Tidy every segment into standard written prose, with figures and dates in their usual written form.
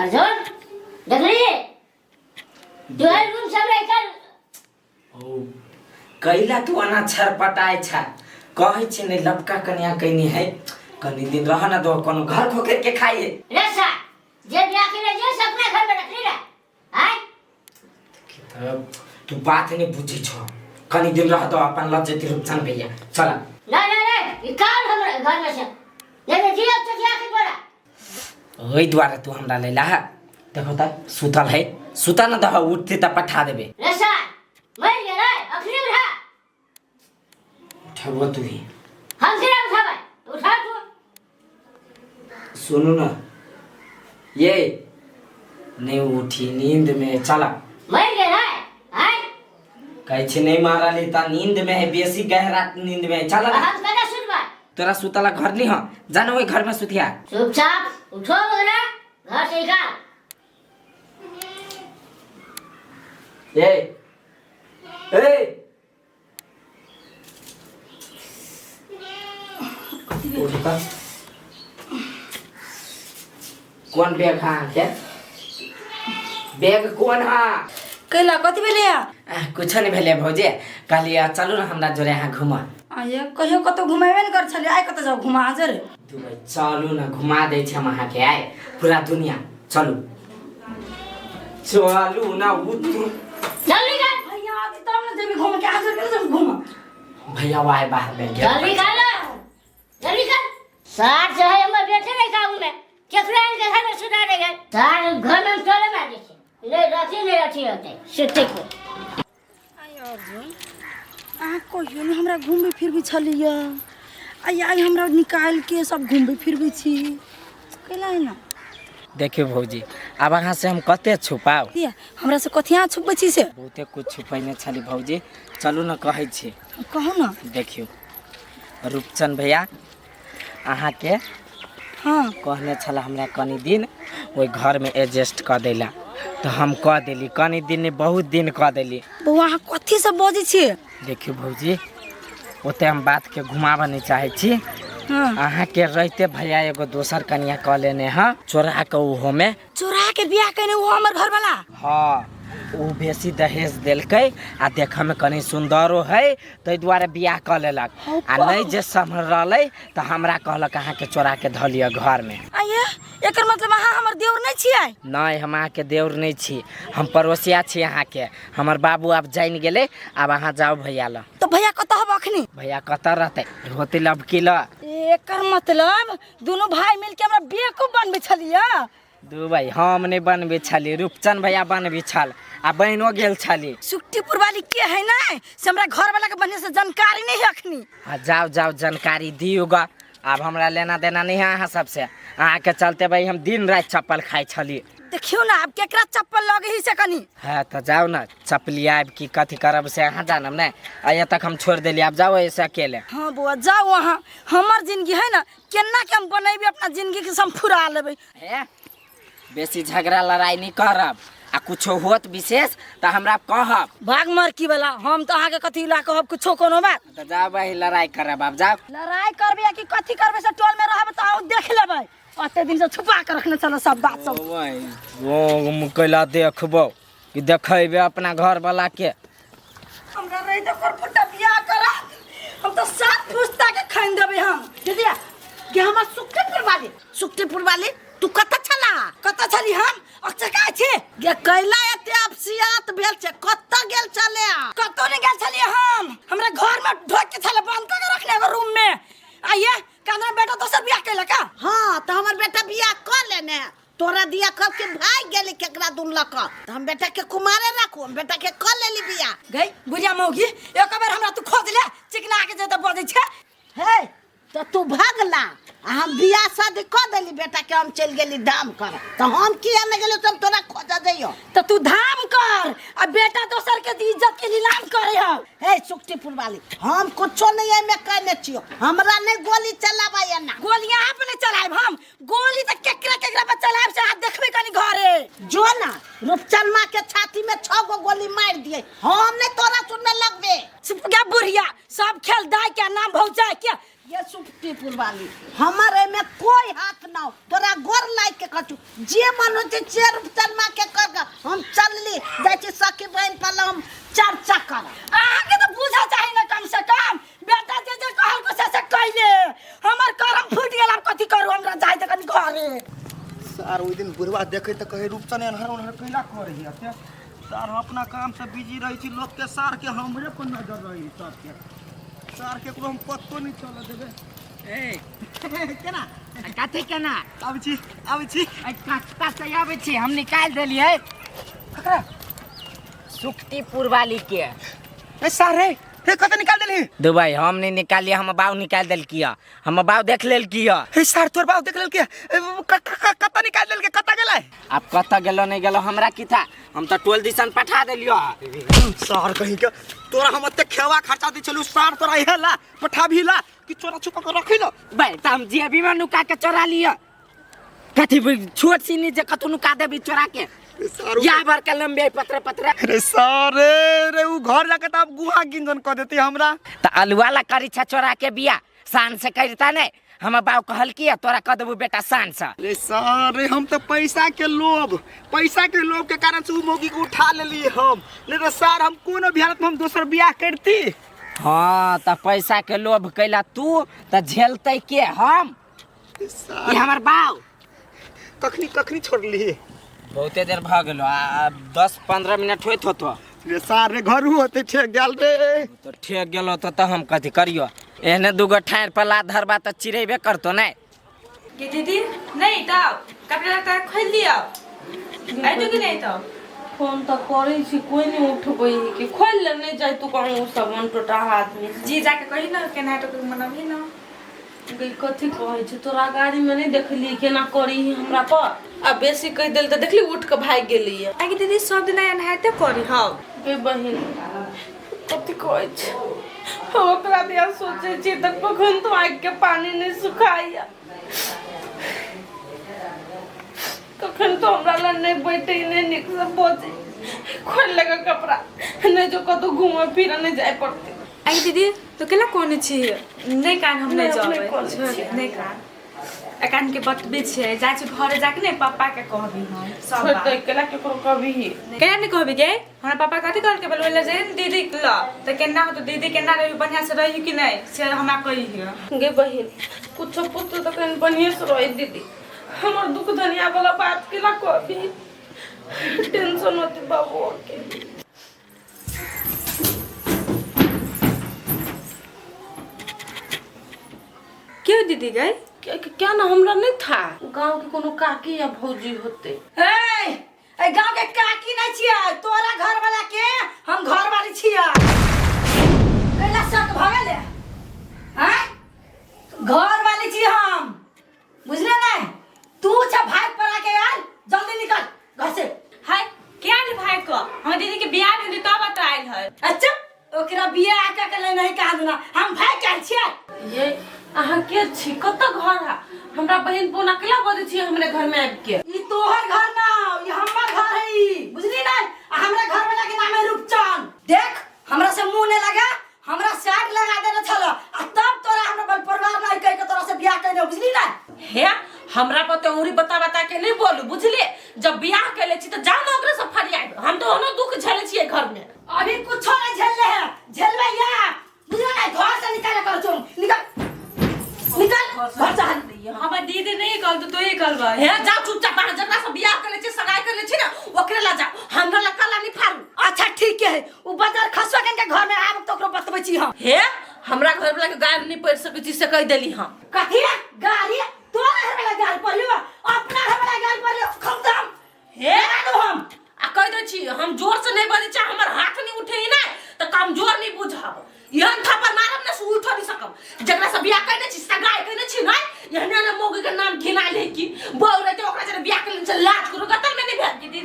अर्जुन देखली तू हर रूम सब रह कर। ओ कैला तू एना छरपटाय छ? कहै छी ने लपका कनिया कैनी है, कनी दिन रह ना दो, कोनो घर खोकर के खाइए। रे सा जे बियाह के जे सपना घर में रखली रे आय। तब तू बात नहीं बुझी छ, कनी दिन रह दो, अपन लग जेती रूपचंद भैया। चला। ना ना ना, निकाल हमरा घर में से, नहीं नहीं जियो तो जिया के तोरा। ओहि दुआरे तू हमरा लैला है। देखो त सुतल है, सुता न दह, उठते त पठा देबे। रे सा मर गेल रे, अखनी उठा। उठबो तू ही। हम से उठाबै, उठा तू। सुनू ना, ये नहीं उठी नींद में। चला। मर गेल रे आय। कहै छी नहीं मारली त नींद में है, बेसी गहरा नींद में है। चला ना। हम कना सुनबै? तोरा सुतला घर नहीं हो, जाना वही घर में सुतिया। चुपचाप उठो बगरा, घर से निकाल। ए ए उठ त। कोन बैग है अहाँके? बैग कोन है? कैला, कथी भेलै? कुछो नहीं भेलै भौजी, कहलियै चलू ने हमरा जोरे अहाँ घूमऽ। आये, कहियो कतौ घुमेबे ने कर छलियै, आइ कतऽ जाउ घुमा जरे? दुबई चलू ने, घुमा दै छी हम अहाँके आइ पूरा दुनिया। चलू चलू ना, उतरू। चल निकाल। भैया आती तब ने जेबी घूमे के, आज के जेबी घूमे। भैया वाह बाहर में चल निकाल, चल निकाल। सार जो है हमर बेटे नहीं काबू में, केकरो आन के घर में सुना देगा। सार घर में चले मारे छे नहीं रथी नहीं रथी होते सुते को। आइ अर्जुन, अहाँ कहियो ने हमरा घुमबे फिरबे छलियै, आइ आइ हमरा निकालि के सब घुमबे फिरबे छी, कैला एना? देखियौ भौजी, आब अहाँ से हम कते छुपाउ? किया, हमरा से कथी अहाँ छुपबै छी से? बहुते कुछ छुपैने छली भौजी, चलू ने कहै छी। कहू ने। देखियौ रूपचंद भैया अहाँके कहने छल हमरा कनी दिन ओहि घरमे एडजस्ट कऽ दैला, तऽ हम कऽ देली। कनी दिन नहि, बहुत दिन कऽ देली। बौआ, अहाँ कथी सब बजै छियै? देखियौ भौजी, ओते हम बातके घुमाबऽ नहि चाहै छी। अहाँके रहिते भैया एगो दोसर कनिया कऽ लेने हँ, चोरा कऽ ओहोमे। चोरा के बियाह केने ओ हमर घरवाला? हँ, ओ बेसी दहेज देलकै आ देखऽमे कनि सुन्दरो है, ताहि दुआरे बियाह कऽ लेलक। आ नहि जे सम्हरलै तऽ हमरा कहलक अहाँके चोरा के धऽ लिअ घरमे। आइए, एकर मतलब अहाँ हमर देवर नहि छियै? नहि, हम अहाँके देवर नहि छी, हम पड़ोसिया छी अहाँके। हमर बाबू आब जानि गेलै, आब अहाँ जाउ भैया लग। तऽ भैया कतऽ हब अखनी? भैया कतऽ रहतै, होतै लबकी लग। एकर मतलब दुनू भाई मिलके हमरा बेवकूफ बनबै छलियै? दू भाई हम नहि बनबै छली, रूपचंद भैया बनबै छल आ बहिनो गेल छली। सुक्तिपुर वाली के है ने से हमरा घर वाला के बढ़िया से जानकारी नहीं है अखनी। आ जाओ जाओ, जानकारी दियौ ग। आब हमरा लेना देना नहीं है अहाँ सबसे। अहाँके चलते भाई हम दिन राति चप्पल खाइ छली। देखियौ ने आब केकरा चप्पल लगे ही से कनी। हाँ तऽ जाउ ने, चपली आबि की कथी करब से अहाँ जानब ने। आइए तक हम छोड़ि देली, आब जाउ ऐसे अकेले। हाँ बौआ, जाउ अहाँ। हमर जिंदगी है ना, केना के हम बनेबी अपना जिंदगी के, हम फुरा लेबै। हे, बेसी झगड़ा लड़ाई नहीं करब आ कुछो होत विशेष तऽ हमरा कहब। भाग मरकी वाला, हम तऽ अहाँके कथी ला कहब कुछो कोनो बात। तऽ जाउ वही लड़ाई करब, आब जाउ। लड़ाई करबै आ कि कथी करबै से टोल में रहबै तऽ अहूँ देख लेबै। अते दिन से छुपा के रखने छल सब बात सब। ओ कैला देखबो कि देखेबे अपना घर वाला के। हमरा रहि दे फुटा बियाह करा, हम तऽ सात पुस्ता के खाइन देबै हम। दीदी के हमर सुखटीपुर वाली, सुखटीपुर वाली, तू कतऽ छला? कतऽ छली हम? अचका छी। गे कैला एते अपसियात भेल छै? कतऽ गेल छले? कतौ नहि गेल छलियै हम, हमरा घर में ढोक के छले, बंद कऽ के रखने एगो रूम में। आइए काना बेटा दोसर बियाह कैलक? हाँ, तऽ हमर बेटा बियाह कऽ लेने, तोरा दिया कल के भाग गेली केकरा दुन लक, तऽ हम बेटा के कुमारे राखू? हम बेटा के कऽ लेली बियाह। गई बुढ़िया मौगी, एक बेर हमरा तू खोज ले, चिकना के जे तऽ बजै छै। हे, तऽ तू भागला आ हम बियाह शादी कऽ देली बेटा के, हम चलि गेली धाम कर, तऽ हम किया नहि गेलियो? तऽ हम तोरा खोजऽ जइयो। तऽ तू धाम कर आ बेटा दोसर के इज्जत के नीलाम करे ह। हे सुखटीपुर वाली, हम कुछो नहीं एहिमे कहने छियो, हमरा नहीं गोली चलाबा एना। गोली यहाँ पे नहीं चलायब हम, गोली तऽ केकरा केकरा पे चलायब से हाथ देखबे कनी घरे। जो ना रूपचनमा के छाती में 6 गो गोली मार दिए, हम नहीं तोरा सुनने लगबे। चुप गया बुढ़िया, सब खेल दाय के नाम भौजाय के। ये सुखटीपुर वाली, हमर एहिमे कोन कोई हाथ ना हो तोरा गोर लाग के कहछु जे मन होते से रूपचन माँ के कर के हम चलली जाइ छी सखी बहन पर हम चर्चा करब। अहाँके तऽ बुझऽ चाही ने कम से कम बेटा जे जे कहल को से से कैले हमर करम फूटि गेल। आब कथी करू, हमरा जाय दे कनी घरे। सार ओहि दिन बुढ़वा देखे तऽ कहे रूपचन एनहर ओनहर कैला करै है अते। सार हम अपना काम से बिजी रहै छी, लोक के सार के हमरे पर नजर रहै सबके। सार केकरो हम पत्तो नहीं चलऽ देबै। ए केना कथी केना आबै छी, आबै छी। कत्ता से आबै छी, हम निकालि देलियै ककरा? सुखतीपुर वाली के। ए सार रे, हे कतऽ निकाल देलही? दुबई हम नहीं निकालिए, हम बाऊ निकाल देलकी है, हम बाऊ देख लेलकी है। हे सार तोर बाऊ देख लेलकी है? ए, कतऽ निकाल देलकै, कतऽ गेलै? आब कतऽ गेलो नहीं गेलो हमरा की था, हम तो टोल दिसन पठा देलियो। सार कहीं के तोरा हम एते खेवा खर्चा दै छलु, सार तोरा इहे ला पठाबी ला कि चोरा छुपा के रखी लो। बे त हम जेबी में नुका के चोरा लिया। कथी छोट सी जे कतौ नुका देबी चोरा के। सार या भर के लंबे पतरे पतरे। अरे सार रे, रे उ घर जाके त अब गुहा गिंजन क देती हमरा। त अलुआ ला करी छा चोरा के बिया शान से करता नहीं, हमर बाप कहल की तोरा क देबू बेटा शान से। रे सर रे हम तो पैसा के लोभ, पैसा के लोभ के कारण से उ मौगी के उठा लेली हम, नहीं तो सर हम कोनो भी हालत में हम दोसर बियाह करती। हाँ त पैसा के लोभ कैला तू त झेलते के हम, सर ई हमर बाप। कखनी कखनी छोड़ली? बहुते देर भ गेलो, आ 10-15 मिनट होइत होतो। रे सर रे घरू होते ठेक गेल रे। तो ठेक गेलो तो हम कथी करियो, एहने दूगो ठाड़ पर लात धरबा त चिरेबे करतो नै। के दीदी नहीं तब कपड़ा लत्ता खोल लियो आइ तो कि नहीं तब? फोन तो करै छी कोई नहीं उठबै के खोल ले नहीं जाय तू कहूं सब मन टोटा आदमी जी जाके कही ना केना तो मनबी ना। गई कथी कहै छी तोरा गाड़ी में नहीं देखली केना करी हमरा पर, आ बेसी कह देल त देखली उठ के भाग गेली। आगे दीदी सब दिन एनाहिते करी हौ। गे बहिन कथी कहै छी हम ओकरा दिया सोचै छी त कखन तो आँखि के पानी नहीं सुखाइया, कखन तो हमरा लग नहीं बैठे नहीं निक से बजे खोल लगा कपड़ा नहीं जो कतौ घूमे फिरे नहीं जाए पड़ते। आगे दीदी तो केला कोने छी नहीं कान हम नहीं नहीं, जाबै कोने छी। नहीं कान एकान के बतबे छियै जाइ छी घरे जाके ने पापा के कहबी हम सब छोड़ बात। दे केला केकरो कहबी ही केना नहीं कहबी गे, हमरा पापा कथी कहलकै बोलबै जे दीदी ल त केना होतो दीदी केना रही बढ़िया से रही कि नहीं से हमरा कहियो। गे बहिन कुछो पुत्र त कन बढ़िया से रही दीदी, हमर दुख धनिया वाला बात केला कहबी, टेंशन होती बाबू के। क्यों दीदी गए? क्या ना हमरा नहीं था गांव के कोनो काकी या भौजी होते। ए ए गांव के काकी नहीं छियै, तोरा घर वाला के हम घर वाली छियै। कैला शक भ गेलै हैं? घर वाली छी हम, बुझले नहीं? तू छ भाग पर आके आयल, जल्दी निकल घर से। हाय क्या आयल भाई को, हम दीदी के बियाह भेल तब त आयल है। अच्छा ओकरा बियाह क के ले नहीं कहा देना, हम भाई के छियै। ये अहाँ के छी, कत घर है? हमरा बहिन पोना केला बजै छी हमरे घर में आबि के? ई तोहर घर ना, ई हमर घर है ई, बुझली नहीं? आ हमरा घर वाला के नाम है रूपचंद। देख हमरा से मुंह नहीं लगा, हमरा साग लगा देने छल आ तब तोरा हमरा बल परिवार नहीं कह के तोरा से बियाह कइने, बुझली नहीं? हे हमरा पर तो उंगली बता बता के नहीं बोलू, बुझलिए? जब बियाह केले छी त जाओ ना ओकरे से फरियाब, हम तो ओनो दुख झेले छियै घर में। अभी कुछो नहीं झेलले है, झेलबे या बुझले नहीं? घर से निकाल कर चोम, निकाल निकाल घर से हट। हमर दीदी नहीं कहल तो तू ही कहलबा। हे जाओ चुपचाप बाहर, जकरा से बियाह केले छी सगाई केले छी ना ओकरे ला जाओ, हमरा ला काला नहीं फाड़ू। अच्छा ठीक है, उ बाजार खसुआ के घर में आब तो ओकरो बतबै छी हम। हे हमरा घर वाला के गाड़ी नहीं पढ़ सकै छी से कह देली हम। कथी है गाड़ी? तोरा घर वाला गाड़ी पढ़लियो, अपना घर वाला गाड़ी पढ़लियो खत्म। हे दो हम आ कह दै छी हम जोर से नहीं बजै छी, हमर हाथ नहीं उठे ना त कमजोर नहीं बुझब, एहन थप्पड़ मारब ने से उठ नहीं सकब। जकरा से बियाह कइने छी सगाई कइने छी नै एहने ने मौगी के नाम घिना ले कि बहु रहते ओकरा जरे बियाह कइने छै लाज करू गतल में नहीं भेल। दीदी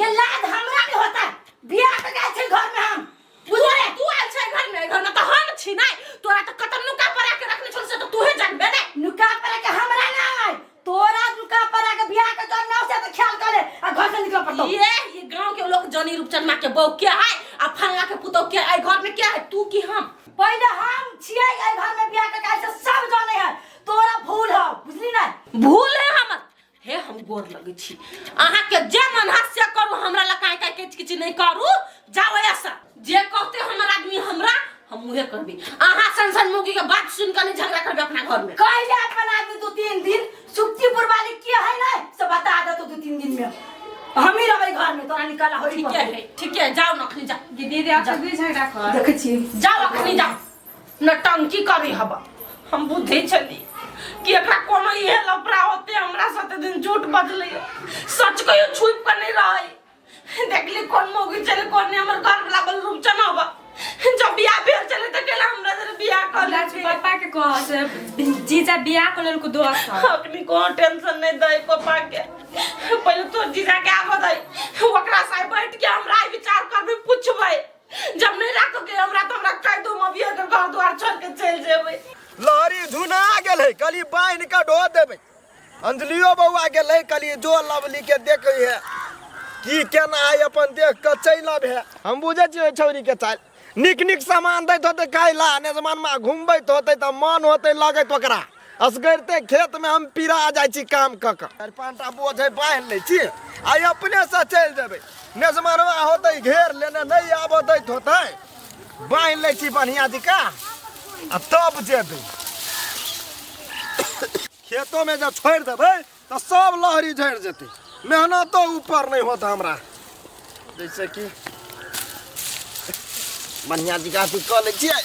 ये लाज हमरा नहीं होता, बियाह के गए छै घर में हम, बुझले? तू आयल छै घर में, घर में त हम छी नै, तोरा त कतम नुका परा के रखने छल से त तूहे जानबे नै। नुका परा के हमरा नै, तोरा नुका परा के बियाह के जर ना से त ख्याल करे आ घर से निकल पड़तो। ये गांव के लोग जनी रूपचंद मां के बहू के है आ फलना के पुतोह के है, घर में क्या है तू की हम? पहले हम छियै ए घर में बियाह के काज से सब जाने है, तोरा भूल है बुझली ना? भूल है हमर। हे हम गोर लगै छी अहाँके, जे मन है से करू, हमरा लग काहे काहे किच किच नहीं करू। जाओ ऐसा जे कहते हमर आदमी हमरा, हम उहे करबी। अहाँ सन सन मौगी के बात सुन के नहीं झगड़ा करबे अपना घर में। कहले अपन आदमी 2-3 दिन सुक्तिपुर वाली के है ना से बता दे तो 2-3 दिन में हम ही रहबै घर में, तोरा निकाला होई। ठीक है, ठीक है, जाओ न अखनी जाओ। ये दीदी आप सब झगड़ा कर देखै छी। जाओ अखनी जाओ, नटंकी करी हब। हम बुद्धि छली कि एकरा कोनो इहे लफड़ा होते, हमरा साथे दिन झूठ बजलै, सच कहियो छुप के नहीं रहे। देखली कौन मौगी चले कौन नहीं, हमर घर वाला बल रूपचन हब। जब बियाह भेल चले त केला हमरा से बियाह कर राजू ले। पापा के कह से जीजा बियाह कर लेलको दोस्त। अखनी कोनो टेंशन नहीं दे पापा के, पहले तो जीजा के आबऽ दे, ओकरा से बैठ के हमरा आई विचार करबे, पूछबै। जब नहीं राखो के हमरा तो हमरा कह दो, हम अभिये के घर द्वार छोड़ के चल जेबै। लहरी धुना गेल है, कहली बान्हि कऽ ढो देबै। अंजलियो बौआ गेल है, कहलिए जो लवली के देखै है की केना है, अपन देख कऽ चलि आबै है। हम बुझै छियै ओहि छौरी के चालि, नीक नीक सामान दैत होतै खाय ला, नेजमानमा घुमबैत होतै तऽ मन होतै लगैत ओकरा। असगरते खेत में हम पीरा जाइ छी काम कऽ कऽ, 4-5 टा बोझ है बान्हि लै छी आ अपने से चलि जेबै। नेजमानवा होतै घेर लेने, नहि आबऽ दैत होतै, बान्हि लै छी बढ़िआँ जकाँ आ तब जेबै। खेतो में जब छोड़ि देबै तऽ सब लहरी झड़ि जेतै, मेहनतो ऊपर नहि होत हमरा। जैसे कि बढ़िआँ जकाँ अथी कऽ लै छियै।